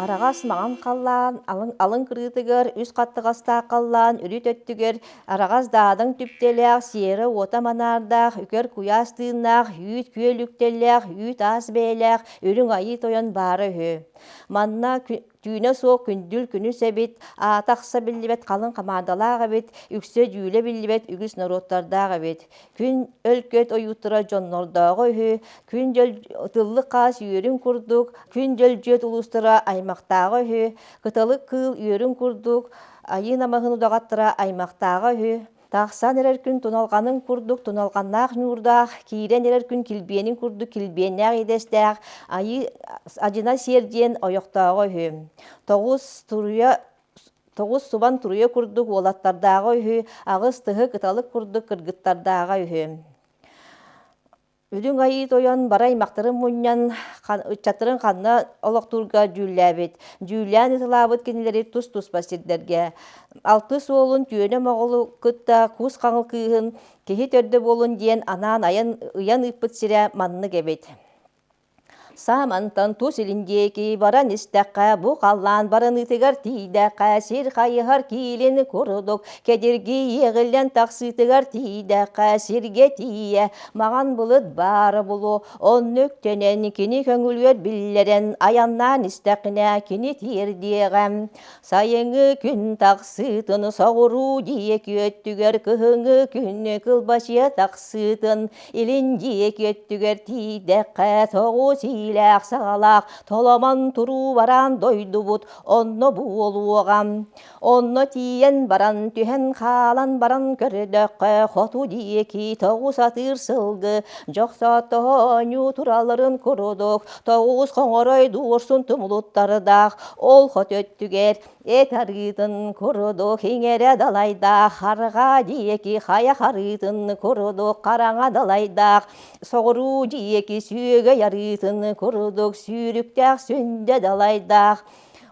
Араҕас маҥан халлаан алын, алын кырыытыгар үс хаттыгастаах халлаан үрүт өттүгэр араҕас даадаҥ түптэлээх, сиэрэ уота манаардаах, үкэр куйаас тыыннаах, үүт күөл үктэллээх, үүт аас бэйэлээх үрүҥ айыы тойон баара үһү. Манна түүнэ суох күндүл күнүс эбит, аата ахса биллибэт халыҥ хамаандалаах эбит, үксэ дьүүлэ биллибэт үгүс норуоттардаах эбит. Күн өлкөт ойууттара дьоннордооҕо үһү, күн дьөл тыллык хаас үөрүн курдук, күн дьөлдьүөт улуустара аймахтааҕа үһү, кыталык кыыл үөрүн курдук, айыы намыһын удаҕаттара аймахтааҕа үһү, тахсан эрэр күн туналҕанын курдук туналҕаннаах ньуурдаах, киирэн эрэр күн килбиэнин курдук килбиэннээх идэстээх, айыы адьына сиэр диэн ойохтооҕо үһү. Тоҕус туруйа Тоҕус субан туруйа курдук уолаттардааҕа үһү, аҕыс тыһы кыталык курдук кыргыттардааҕа үһү. Үрүҥ Айыы Тойон бары аймахтарын мунньан, ыччаттарын ханна олохтуурга дьүүллээбит. Дьүүллээн ытылаабыт кинилэри тус-туспа сирдэргэ. Алтыс уолун Түөнэ Моҕолу кытта Кус Хаҥыл кыыһын киһи төрдө буолун диэн анаан айан ыйан ыыппыт сирэ маннык эбит. Саамантан тус илин диэки баран истэххэ, бу халлаан бараныытыгар тиийдэххэ, сир хайыһар киилин курдук кэдирги иэҕиллэн тахсыытыгар тиийдэххэ, сиргэ тиийэ маҥан былыт баара булуо, онно үктэнэн кини көҥүлүгэр биллэрэн айаннаан истэххинэ кини тиэрдиэҕэ. Сайыҥҥы күн тахсыытын соҕуруу диэки өттүгэр кыһыҥҥы күн кылбачыйа тахсыытын Илин диэки өттүгэр тиийдэххэ, тоҕус иилээх саҕалаах толомон туруу бараан дойдубут онно буолуоҕа. Онно тиийэн баран түһэн хаалан баран көрдөххө, хоту диэки тоҕус атыыр сылгы дьохсоотоһо оонньуу туралларын курдук тоҕус хоҥорой дуорсун тумулуттардаах ол хоту өттүгэр Эт арыытын курдук иҥэрэ далайдаах, арҕаа диэки хайа харыытын курдук хараҥа далайдаах, соҕуруу диэки сүөгэй арыытын курдук сүүрүктээх сүндэ далайдаах.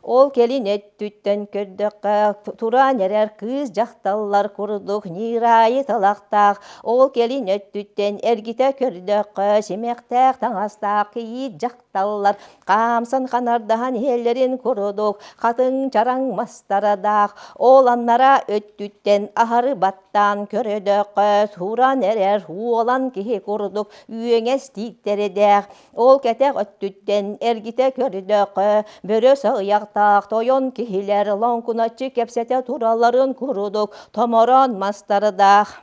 Ол кэлин өттүттэн көрдөххө, туран эрэр кыыс дьахталлар курдук ньыыраайы талахтаах, ол кэлин өттүттэн эргитэ көрдөххө, симэхтээх таҥастаах кийиит дьахталлар хаамсан ханардаһан иһэллэрин курдук хатыҥ чараҥ мастарадаах ол аннара өттүттэн аһары баттаан көрөдөххө суран эрэр уолан киһи курдук үөҥэс тииттэридээх ол кэтэх өттүттэн эргитэ көрдөххө бөрө саҕыйахтаах тойон киһилэр лоҥкуначчы кэпсэтэ туралларын курдук томороон мастардаах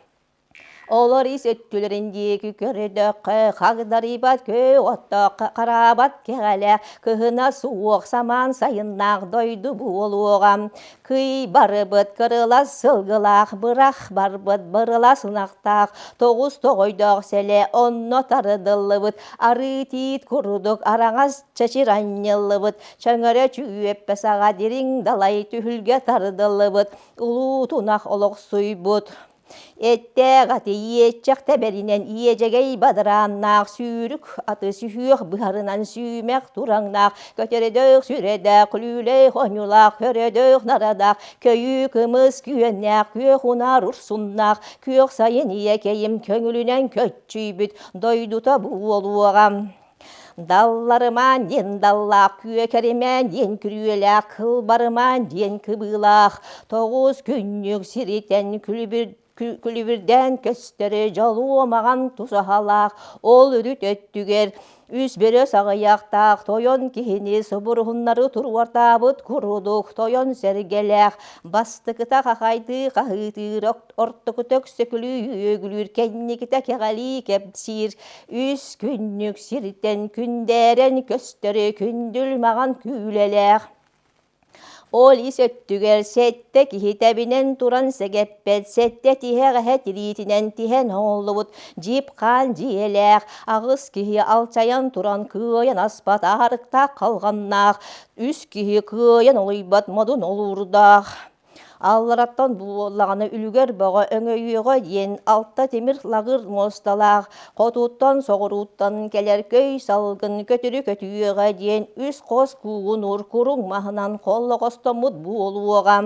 Олор ис өттүлэрин диэки көрдөххө, хагдарыйбат көй оттоох, хараабат кэҕэлээх, кыһына суох самаан сайыннаах дойду буолуоҕа. Кый барыбыт кырылас сылгылаах, бырах барбыт бырылас ынахтаах, тоҕус тоҕойдоох сэлэ онно тардыллыбыт, арыы тиит курдук араҥас чэчир анньыллыбыт, чөҥөрө чүөппэ саҕа дириҥ далай түһүлгэ тардыллыбыт, улуу тунах олохсуйбут. Эттээх аты иэччэх тэбэринэн иэдьэгэй бадарааннаах сүүрүк аты сүһүөх быһарынан сүүмэх тураҥнаах көтөрөдөөх сүрэдээх күлүүлэй хоньулаах көрөдөөх нарадаах көйүү кымыс күөннээх күөх унаар урсуннаах күөх сайын ийэкэйим көҥүлүнэн көччүйбүт дойдута буолуоҕа. Далларымаан диэн даллаах, күөкэримээн диэн күрүөлээх, кылбарымаан диэн кыбыылаах, тоҕус күннүк сиритэн күлүбүр күлүбүрдээн көстөрү дьолуомаҕан тусаһалаах, ол үрүт өттүгэр үс бөрө саҕыйахтаах тойон киһини субуруһуннары туруортаабыт курдук тойон сэргэлээх, бастакыта хахайдыы хаһыытыыр ортокута өксөкүлүү үөгүлүүр кэнникитэ кэҕэлии кэпсиир үс күннүк сиртэн күндээрэн көстөрү күндүл маҕан күүлэлээх ол ис өттүгэр сэттэ киһи тэбинэн туран сэгэппэт сэттэ тиһэҕэһэ тириитинэн тиһэн оҥоллубут дьип хаан дьиэлээх аҕыс киһи алчайан туран кыайан аспат аарыктаах халҕаннаах үс киһи кыайан олуйбат модун олуурдаах. Аллараттан буоллаҕына үлүгэр бөҕө өҥөйүөҕэ диэн алта тимир лаҕыр муосталаах, хотуттан соҕурууттан кэлэр көй салгын көтүрү көтүөҕэ диэн үс хос куугунуур куруҥ маһынан холлоҕостоммут буолуоҕа.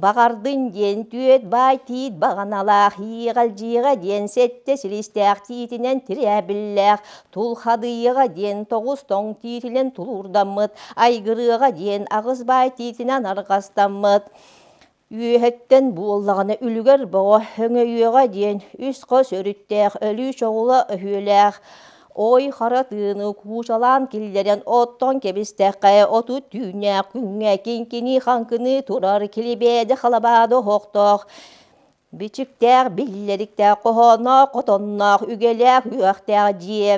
Баҕардын диэн түөт баай тиит баҕаналаах иэҕэлдьиэҕэ диэн сэттэ силистээх тиитинэн тирээбиллээх тулхадыйыаҕа диэн тоҕус тоҥ тиитинэн тулуурдаммыт айгырыаҕа диэн аҕыс баай тиитинэн арҕастаммыт Үөһэттэн буоллаҕына үлүгэр боҕо өҥөйүөҕэ диэн үс хос өрүттээх өлүү чоҕула өһүөлээх ой хара тыыны куучалаан киллэрэн оттон кэбистэххэ отут түүннээх күҥҥэ киҥкинии хаҥкыныы турар килибээдэ халабаада оһохтоох бичиктээх биллэриктээх хоһооноох хотонноох үгэлээх үөхтээх дьиэ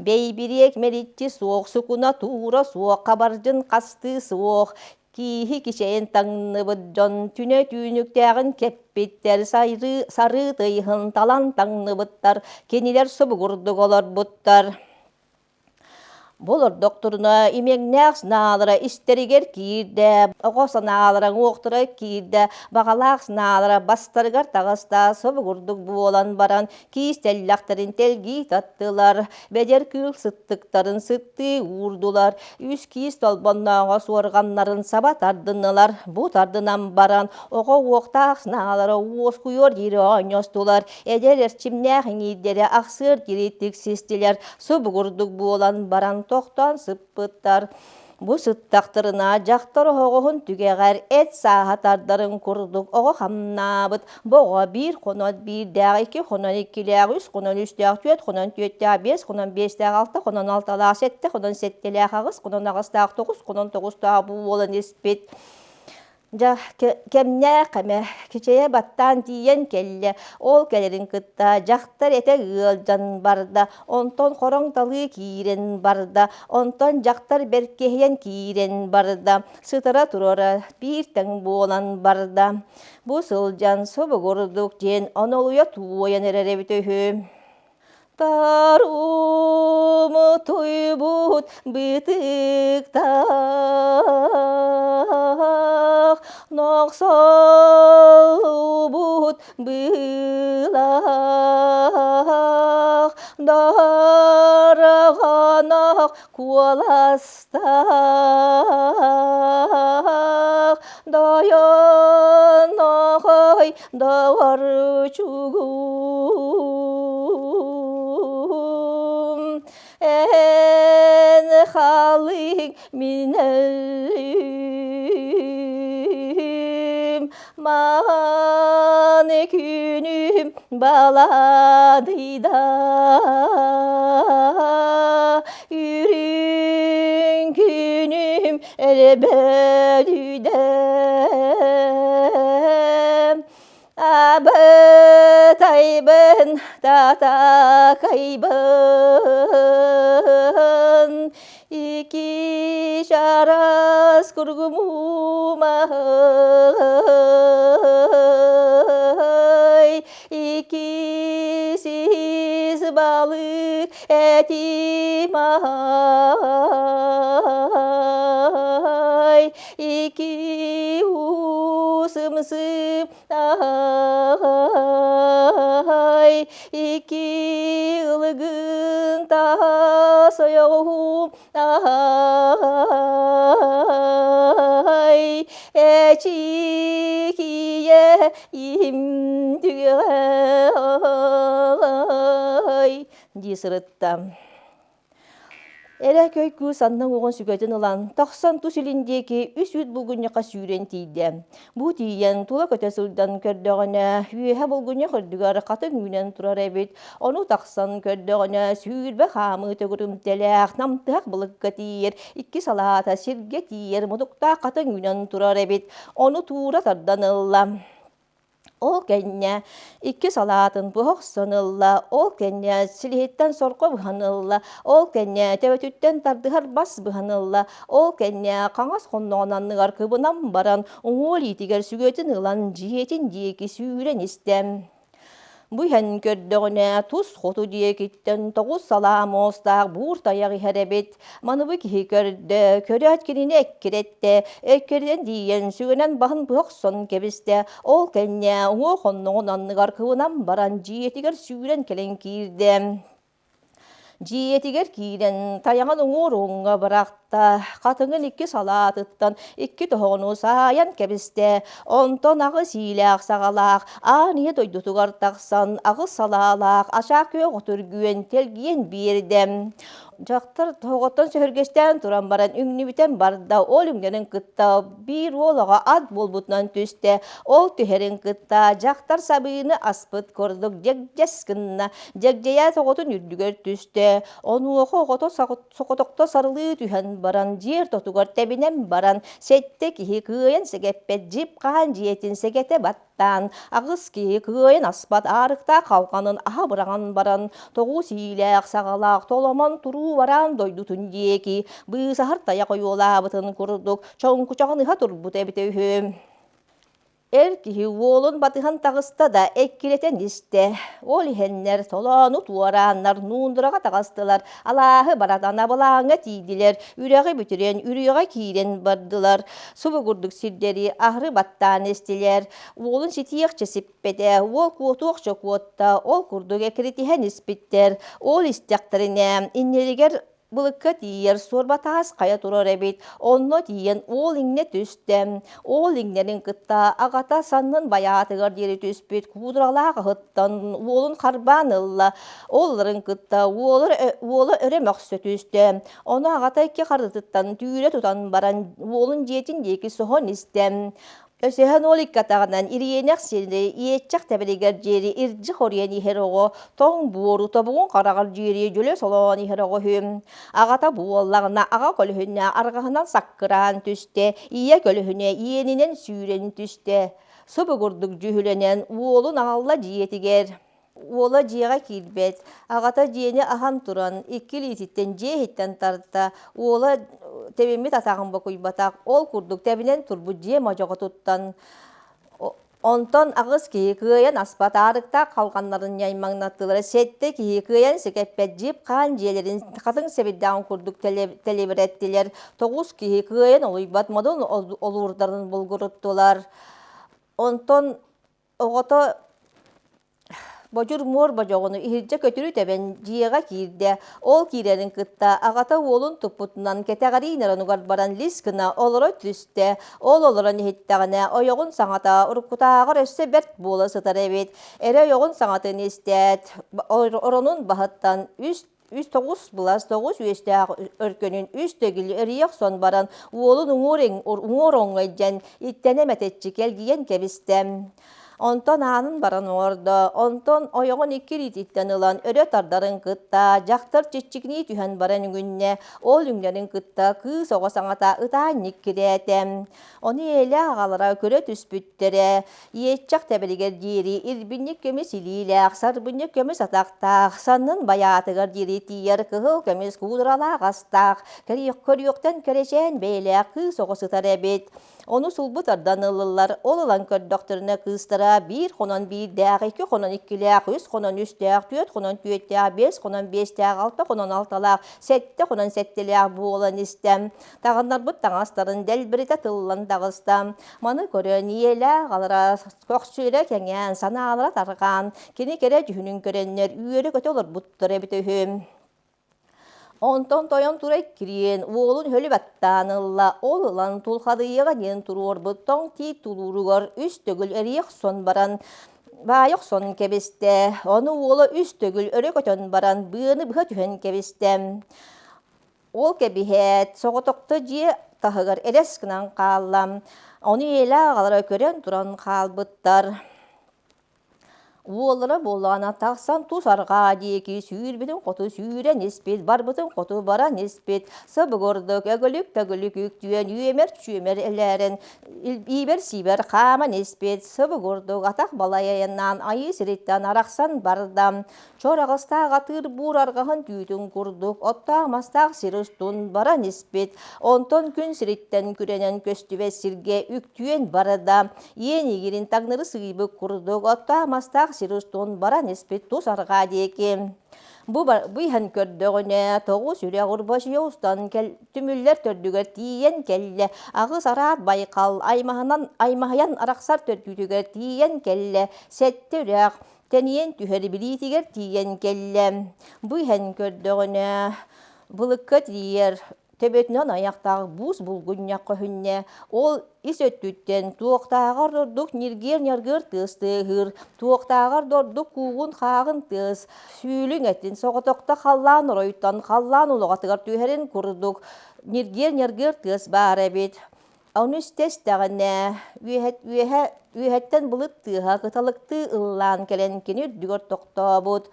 бэйбириэк мэличчи суох сукуна туура суох хабардьын хастыы суох Кииһи кичэйэн таҥныбыт дьон түнэ түүнүктээҕин кэппиттэр, сайрыы сарыы тыйыһын талан таҥныбыттар, кинилэр субугурдук олорбуттар. Бу олордохторуна имэҥнээх санаалара истэригэр киирдэ, оҕо санаалара уҥуохтара киирдэ, баҕалаах санаалара бастарыгар таҕыста, субугурдук буолан баран киис тэллэхтэрин тэлгии таттылар, бэдэр кыыл сыттыктарын сыттыы уурдулар, үс киис толбоннооҕо суорҕаннарын саба тардыннылар. Бу тардынан баран оҕо уохтаах санаалара уоскуйуор диэри оонньостулар, эдэр эрчимнээх иҥиирдэрэ ахсыар диэри тиксистилэр, субугурдук буолан баран тохтоон сыппыттар. Бу сыттахтарына дьахтар оһоҕоһун түгэҕэр эт сааһа тардарын курдук оҕо хамнаабыт. Бу оҕо биир хонон биирдээх, икки хонон иккилээх, үс хонон үстээх, түөрт хонон түөртээх, биэс хонон биэстээх, алта хонон алталаах, сэттэ хонон сэттэлээх, аҕыс хонон аҕыстаах, тоҕус хонон тоҕустаах буолан испит. Дьэ, кэмнээх эмэ кичэйэ баттаан тиийэн кэллэ. Ол кэлэрин кытта дьахтар этэ ыалдьан барда, онтон хороҥ талыы киирэн барда, онтон дьахтар бэркиһийэн киирэн барда, сытара турара биир тэҥ буолан барда. Бу сылдьан субугурдук диэн онолуйа туойан эрэр эбит үһү. Тарумутуйбут бытыктаах, нохсолбут быылаах, дараҕанах куоластаах, дойонохой Доҕорчугум, эн халыҥ мин өлүүм, мааны күнүм баладыйда, үрүҥ күнүм элбэдүйдэ. Абытайбын, татакайбын, ики чарас кургумумай, ики сис балык этим ай, ики усымсым ай, ики ылыгын таас ойоҕуһум ай, эчикийэ им түгэҕэй дии сырытта. Эрэ көй кыыс анна уоҕун сүгэтин ылан, тахсан тус илин диэки үс үүт булгунньахха сүүрэн тиийдэ. Бу тиийэн, тула көтө сылдьан көрдөҕүнэ, үөһэ булгунньах үрдүгэр хатыҥ үүнэн турар эбит. Ону тахсан көрдөҕүнэ, сүүрбэ хаамыы төгүрүмтэлээх, намтыһах былыкка тиийэр, икки салаата сиргэ тиийэр мутуктаах хатыҥ үүнэн турар эбит. Ону туура тардан ылла. Ол кэннэ икки салаатын быһа охсон ылла, ол кэннэ силиһиттэн сорҕо быһан ылла, ол кэннэ төбөтүттэн тардыһар бас быһан ылла, ол кэннэ хаҥас хонноҕун анныгар кыбынан баран уҥуор иитигэр сүгэтин ылан дьиэтин диэки сүүрэн истэ. Бу иһэн көрдөҕүнэ, тус хоту диэкиттэн 9 салаа муостаах буур тайах иһэр эбит. Маны бу киһи көрдө, көрөөт кинини эккирэттэ, эккирэтэн тиийэн сүгэнэн баһын быһа охсон кэбистэ. Ол кэннэ уҥуох онноҕун анныгар кыбынан баран дьиэтигэр сүүрэн кэлэн киирдэ. Дьиэтигэр киирэн тайаҕын уҥуор уҥҥа бырахта, хатыҥын икки салаатыттан икки тоһоҕону саайан кэбистэ, онтон аҕыс иилээх саҕалаах аан ийэ дойдутугар тахсан аҕыс салаалаах ачаах күөх отургүөн тэлгиэн биэрдэ. Дьахтар тоһоҕоттон сөһүргэстээн туран баран үҥнүбүтэн барда, ол үҥнэрин кытта биир уол оҕо ат буолбутунан түстэ, ол түһэрин кытта дьахтар сабыыны аспыт курдук дьэгдьэс гынна, Дьэгдьэйээт оҕотун үрдүгэр түстэ, онуоха оҕото соҕотохто сарылыы түһэн баран, дьиэ ортотугар тэбинэн баран, сэттэ киһи кыайан сэгэппэт дьип-хаан дьиэтин сэгэтэ баттаан, аҕыс киһи кыайан аспат аарыктаах халҕанын аһа быраҕан баран, тоҕус иилээх саҕалаах толомон туруу бараан дойдутун диэки быысаһар тайах ойуолаабытын курдук чоҥкучаҕын ыһа турбут эбитэ үһү. Эр киһи уолун батыһан таҕыста да эккирэтэн истэ. Ол иһэннэр толоону туорааннар нуундараҕа таҕыстылар, алааһы баратан абылааҥҥа тиийдилэр, үрэҕи бүтүрэн үрүйэҕэ киирэн бардылар. Субу курдук сирдэри аһары баттаан истилэр. Уолун ситиэхчэ сиппэтэ, уол куотуохча куотта, ол курдук эккирэтиһэн испиттэр. Ол истэхтэринэ иннилэригэр Былыкка тиийэр суорба таас хайа турар эбит, онно тиийэн уол иҥнэ түстэ. Уол иҥнэрин кытта аҕата саннын байаатыгар диэри түспүт куудуралаах аһыттан уолун харбаан ылла. Ол ыларын кытта уола, уола өрө мөхсө түстэ. Ону аҕата икки харытыттан түүрэ тутан баран уолун дьиэтин диэки соһон истэ. Өсөһөн уол икки атаҕынан ириэнэх сири иэччэх тэбэригэр диэри ирдьи хоруйан иһэр оҕо тоҥ буору тобугун хараҕар диэри дьөлө солоон иһэр оҕо үһү. Аҕата буоллаҕына аҕа көлөһүнэ арҕаһынан саккыраан түстэ, ийэ көлөһүнэ иэнинэн сүүрэн түстэ. Субу курдук дьүһүлэнэн уолун аҕалла дьиэтигэр. Уола дьиэҕэ киирбэт, аҕата дьиэни аһан туран, икки илиититтэн дьиэ иһиттэн тарта, уола тэбиммит атаҕын бокуйбатах, ол курдук тэбинэн турбут дьиэ модьоҕотуттан Онтон аҕыс киһи кыайан аспат аарыктаах халҕаннарын ньаймаҥнаттылар, сэттэ киһи кыайан сэкэппэт дьип-хаан дьиэлэрин хатыҥ сэбирдэҕин курдук тэлибирэттилэр, тоҕус киһи кыайан олуйбат модун олуурдарын булгуруттулар. Онтон оҕото Бодьур муор бодьоҕуну иһирдьэ көтүрү тэбэн дьиэҕэ киирдэ. Ол киирэрин кытта аҕата уолун туппутунан кэтэҕэриин оронугар баран лис гына олоро түстэ. Ол олорон иһиттэҕинэ ойоҕун саҥата уруккутааҕар өссө бэрт буола сытар эбит. Эрэ ойоҕун саҥатын истээт, оронун баһыттан үс үс тоҕус былас тоҕус үөстээх өркөнүн үс төгүл эрийэ охсон баран уолун уҥуор уҥуор оҥҥо илдьэн иттэнэ мэтэччи кэлгийэн кэбистэ. Онтон аанын баран оҥордо, онтон ойоҕун икки илиититтэн ылан өрө тардарын кытта дьахтар чиччигинии түһэн баран үҥүннэ, ол үҥнэрин кытта кыыс оҕо саҥата ытаан ньиккирээтэ. Ону ийэлээх аҕалара көрө түспүттэрэ, Иэччэх тэбэригэр диэри ирбинньик көмүс илиилээх, сарбынньык көмүс атахтаах, саннын байаатыгар диэри тиийэр кыһыл көмүс куудуралаах астаах, көрүөхтэн кэрэчээн бэйэлээх кыыс оҕо сытар эбит. Ону сулбу тардан ыллылар, ол ылан көрдөхтөрүнэ кыыстара биир хонон биирдээх, икки хонон иккилээх, үс хонон үстээх, түөрт хонон түөртээх, биэс хонон биэстээх, алта хонон алталаах, сэттэ хонон сэттэлээх буолан истэ. Таҕыннарбыт таҥастарын дэлбэритэ тыллан таҕыста. Маны көрөн ийэлээх аҕалара көхсүлэрэ кэҥээн, санаалара тарҕаан, кини кэрэ дьүһүнүн көрөннөр үөрэ-көтө олорбуттар эбитэ үһү. Онтон тойон тура иккириэн, уолун өлү баттаан ылла, ол ылан тулхадыйыаҕа диэн туруорбут тоҥ тиит тулууругар үс төгүл эрийэ охсон баран, баайа охсон кэбистэ. Ону уола үс төгүл өрө көтөн баран, быаны быһа түһэн кэбистэ. Ол кэбиһээт, соҕотохто дьиэ таһыгар элэс гынан хаалла. Ону ийэлээх аҕалара көрөн туран хаалбыттар. Уоллара буоллаҕына тахсан тус арҕаа диэки сүүрбүтүн хоту сүүрэн испит, барбытын хоту баран испит, сыбыгырдык өгүлүк-төгүлүк үктүөн үөмэр-чүөмэр элээрэн иибэр-сиибэр хааман испит, сыбыгырдык атах балай айаннаан айыы сириттэн арахсан барда. Чор аҕыстаах атыыр буур арҕаһын түүтүн курдук оттоох-мастаах сир устун баран испит, онтон күн сириттэн күрэнэн көстүбэт сиргэ үктүөн барда, иэн игирин таҥнары сыыйбыт курдук оттоох-мастаах сир устун баран испит тус арҕаа диэки. Бу, бу иһэн көрдөҕүнэ, тоҕус үрэх урбачыйа устан кэл, түмүллэр төрдүгэр тиийэн кэллэ. Аҕыс араат Байкал аймаһынан аймаһыйан арахсар төрдүтүгэр тиийэн кэллэ. Сэттэ үрэх тэнийэн түһэр билиитигэр тиийэн кэллэ. Бу иһэн көрдөҕүнэ, былыкка тиийэр төбөтүнэн айахтаах буус булгунньах көһүннэ. Ол ис өттүттэн туохтааҕар да ордук ньиргиэр-ньаргыар тыас тыаһыыр, туохтааҕар да ордук куугун-хааҕын тыас, сүүлүҥ этин соҕотохто халлаан оройуттан халлаан улаҕатыгар түһэрин курдук ньиргиэр-ньаргыар тыас баар эбит. Ону истэ-истэҕинэ, үөһэ, үөһэттэн былыт тыаһа кыталыктыы ыллаан кэлэн кини үрдүгэр тохтообут.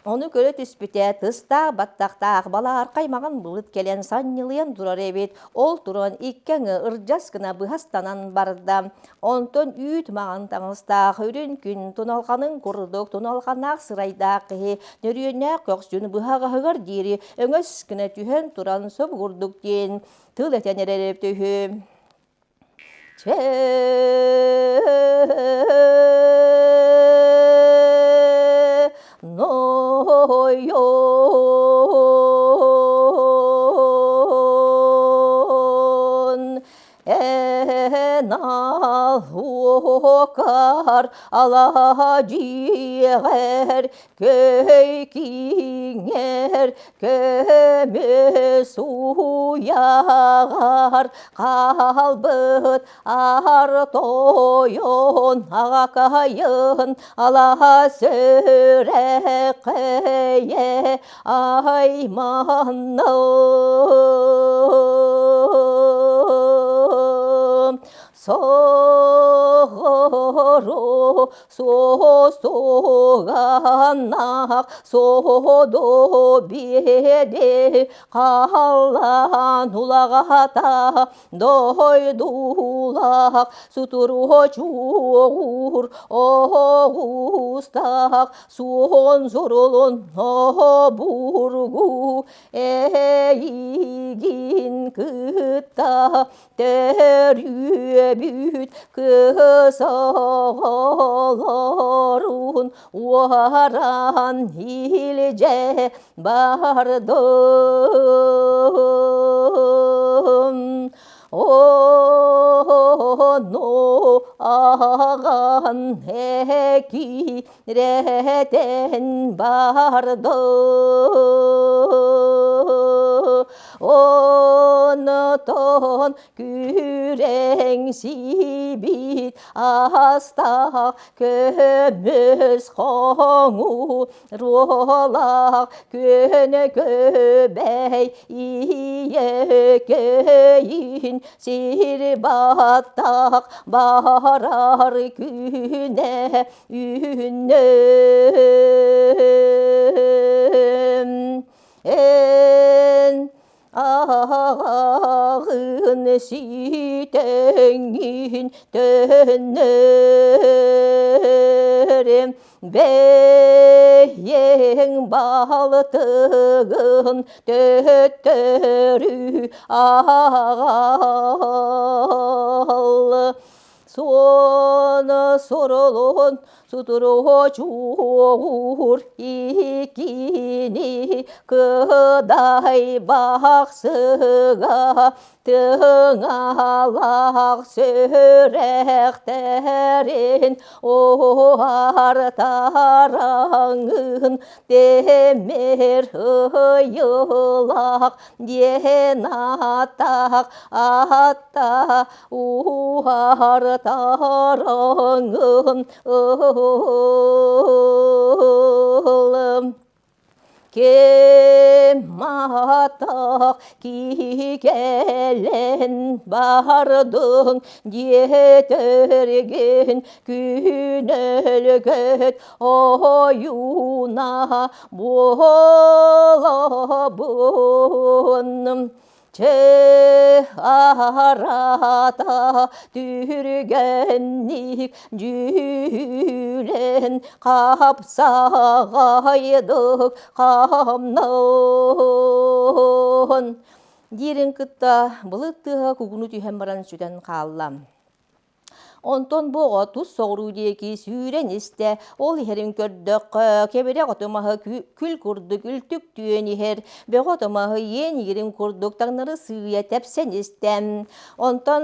Ону көрө түспүтэ, тыстаах баттахтаах балаархай маҥан былыт кэлэн санньылыйан турар эбит. Ол туран икки аҥы ырдьас гына быһастанан барда. Онтон үүт маҥан таҥастаах үрүн күн туналҕанын курдук туналҕаннаах сырайдаах киһи нөрүөннээх көхсүн быһаҕаһыгар диэри өҥөс гына түһэн туран собугурдук диэн тыл этэн эрэр үһү. Чэ нойон эн алуокар аладьиэҕэр көй киҥэр көмүс уйаҕар хаалбыт аар тойон аҕакайын алаһа сүрэххэйэ айманным Соҕуруу суостуганнаах суоду биэди халлаан улаҕата дойдулаах сутуруо чуоҕур оҕустаах суон сурулун обургу эйигин кытта Төрүөбүт кыыс оҕолорун уоран илдьэ бардым. Ону аҕан экирэтэн бардым. Онтон күрэҥсийбит астаах көмүс хоҥу руолаах күөнэ көбэй ийэкэйин сир баттах барар күнэ үүннүм. Эн аҕаҕын ситэҥҥин төннөрүм бэйэҥ балтыгын төттөрү аҕал Суон сурулун сутуруһу чуоҕуур иккини кыдай бахсыга тыҥалаах сүрэхтэрин уһартараҥын тимир ыйылаах диэн ааттаах атта уһартараҥын ылым Ким ааттаах киһи кэлэн бардыҥ диэтэргин күн өлгөт ойууна буолабын Чэ, араата түргэнник дьүүлэн хапсаҕайдык хамнан диирин кытта былыт тыаһа кугуну түһэн баран сүтэн хаалла. Онтон бу оҕо тус соҕуруу диэки сүүрэн истэ, ол иһэрин көрдөххө, кэбирэх оту маһы күл курдук үлтүктүөн иһэр, бөҕө оту маһы иэн иирин курдук таҥнары сыыйа тэпсэн истэ. Онтон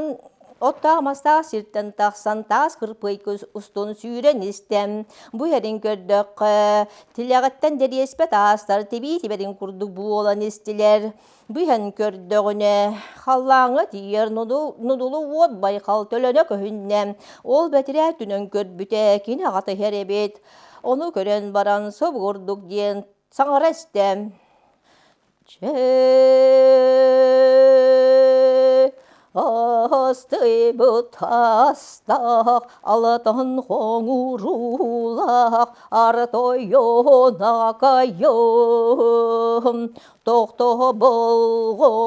оттоох мастаах сиртэн тахсан таас кырпыайка устун сүүрэн истэ. Бу иһэрин көрдөххө, тилэҕиттэн дэриэспэ таастар тибии тибэрин курдук буолан истилэр. Бүһэн көрдөҕүнэ, халлааҥҥа тиийэр нудулу уот байхал төлөнө көһүннэ. Ол бэтирээ түнэн көрбүтэ, кини аҕата иһэр эбит. Ону көрөн баран собугурдук диэн саҥара истэ. Чэ, астыйбыт астаах, алатан хоҥуруулаах, артойон акайым, тохтоо болҕой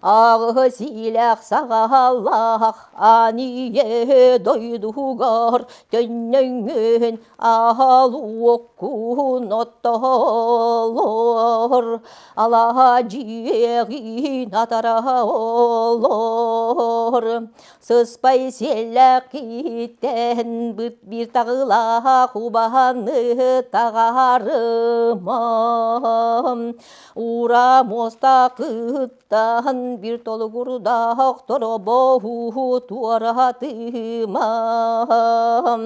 аҕыһы сиилээх саҕалаах аан ийэ дойдугар төннөҥҥүн аһалуоккун оттоһолор алаһа дьиэҕин атара олор Сыспай сиэллээх киһиттэн биир таҕылаах убаһаны таҕарымам. Уура муоста кыттан биир толугурдаах торобоһу туоратымам.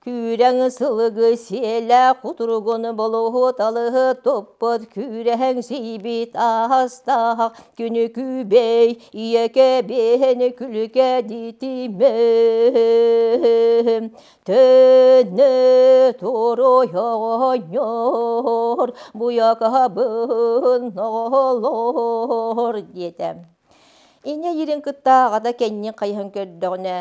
Күүрэҥ сылгы сиэлэ кутуругун болуһуталыһы туппут күүрэһэҥ сиибит аһастаах күнү күүбэй ийэкэ биэһэни күлүкэ дитимэ төннө туруйоҕонньор буйакабын оҕолор диэтэ. Инньэ иирин кытта аҕата кэннин хайыһан көрдөҕүнэ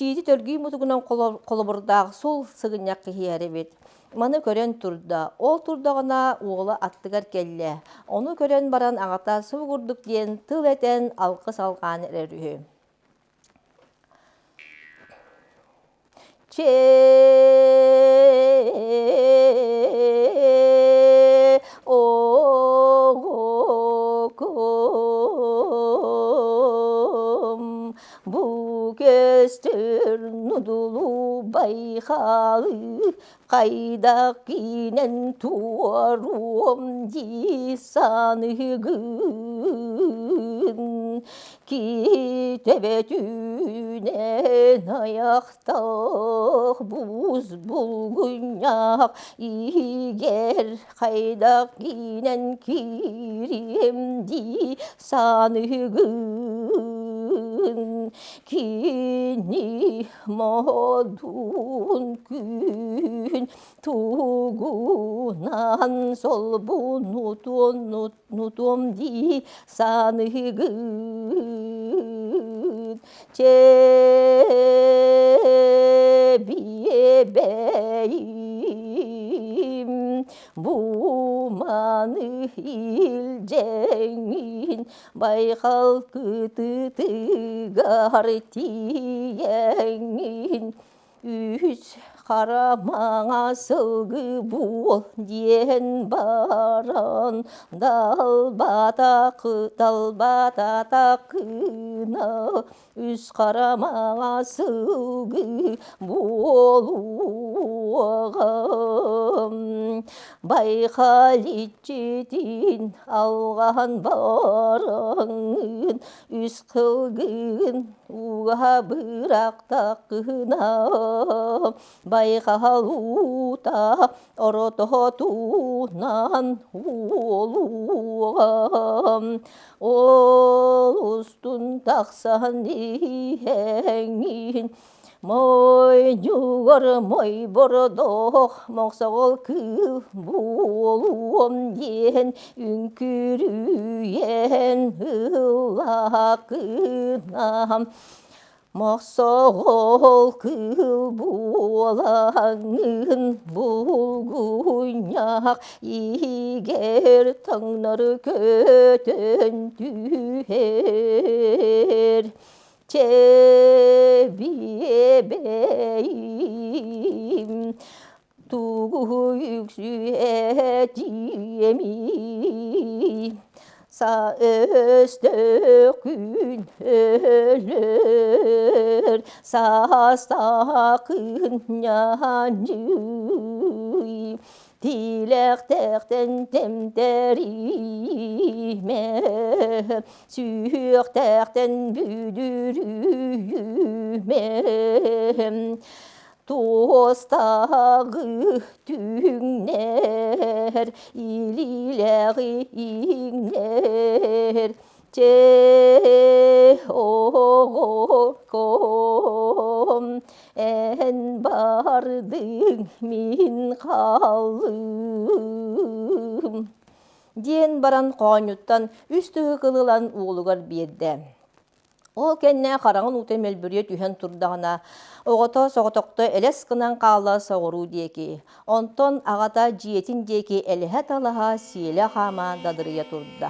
Тиити төргүү мутугунан холобурдаах сул сыгынньах киһиэр эбит. Маны көрөн турда. Ол турдаҕына уола аттыгар кэллэ. Ону көрөн баран аҕата субу курдук диэн тыл этэн алгыс алҕаан эрэр үһү. Чээ оҕокум Бу көстөр нудулу байхалы хайдах киинэн туоруом дии саныгын Китэбэтүүнэн айахтаах буус булгунньах иһигэр хайдах киинэн киириэм дии саныгын кини модун күн тугунан солбунутуон нутуом дии саныгын Чэбиэбэйим бу маны илдьэҥин байҕал кытытыгар тиийэҥин үс хара маҥа сылгы буол диэн баран далбата далбата такына үс хара маҥа сылгы буолуоҕам байхал иччитин алҕаһан бараҥҥын үс кылгын ууга бырахтаххына байхал уута орототунан уолуоҕам ол устун тахсан иһэҥҥин Мойдьугар мой бородоох мохсоҕол кыыл буолуом диэн үҥкүрүйэн ыллаакынам Мохсоҕол кыыл буолаҥҥын булгунньах иһигэр таҥнары көтөн түһэр Чэбиэбэйим тугу үксүө этиэмий? Өстөкүн өлөр, саастаахын ньаньый, тилэхтээхтэн тэмтэримэ, сүһүөхтээхтэн бүдүрүйүмэ. Туостааҕы түҥнэр, илиилээҕи иҥнэр, Чэ оҕоком, эн бардыҥ мин хааллым диэн баран хоонньуттан үс тыһы кылылан уолугар биэрдэ. Ол кэннэ хараҕын уута мөлбүрүйэ түһэн турдаҕына, оҕото соҕотохто элэс гынан хаалла соҕуруу диэки. Онтон аҕата дьиэтин диэки элэһэ-талаһа сиэлэ хаама дадырыйа турда.